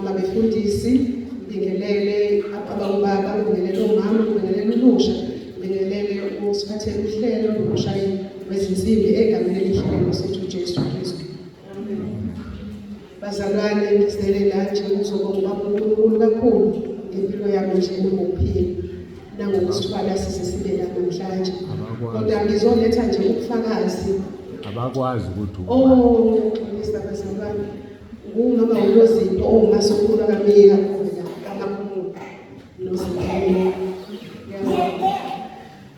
Omama befundisi, ngibingelele abangubaba, ngibingelele omama, ngibingelele ulusha, ngibingelele usiphathele uhlelo nomshayi wezinsimbi egameni elihle lenkosi yethu uJesu Kristu. Bazalwane, ngizele la nje ukuzobonga ubaba uNkulunkulu kakhulu ngempilo yami nje nangokuphila nangokusithwala size sibe la namhlanje. Kodwa ngizoletha nje ubufakazi. Abakwazi ukuthi Oh, ngiyaxolisa bazalwane. Ngumama uNozipho owumasokhulu kaMika mina kaMakhumalo noZipho. Ngiyabonga.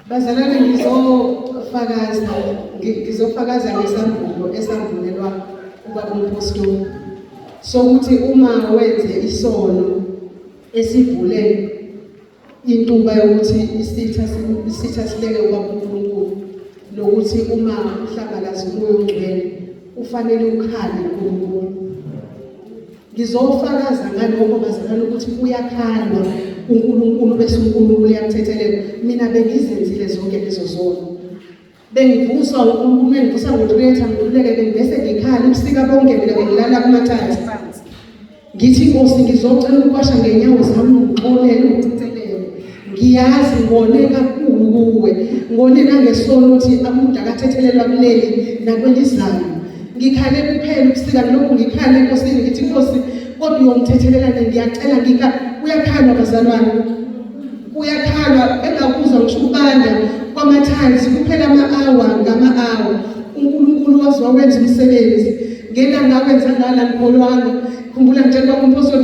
Bazalwane ngizofakaza ngizofakaza ngesambulo esambulelwa ubaba umpostoli sokuthi uma wenze isono esivule intuba yokuthi isitha isitha sileke ubaba uNkulunkulu nokuthi uma uhlangalaza umoya ongcwele ufanele ukhale uNkulunkulu. Ngizofakaza ngalokho bazalwane ukuthi kuyakhalwa kuNkulunkulu bese uNkulunkulu uyakuthethelela. Mina bengizenzile zonke lezo zono. Bengivuswa uNkulunkulu bengivusa ngo-3 ngikhuleke bengivese ngikhala ubusika bonke mina bengilala kumathatha. Ngithi Nkosi ngizocela ukuwasha ngenyawo zami ungixolele ungithethelele. Ngiyazi ngone kakhulu kuwe. Ngone nangesono ukuthi umuntu akathethelelwa kuleli nakwelizayo. Ngikhale kuphela ubusika ngilokhu ngikhale enkosini ngithi Nkosi kodwa uyongithethelela ngiyacela ngikha kuyakhalwa bazalwane. Kuyakhalwa engakuzwa ngisho ukubanda kwama-tiles kuphela ama-hour ngama-hour. uNkulunkulu waze wawenza umsebenzi ngelanga awenza ngala ngikholwanga. Khumbula ngitshela uba umpostoli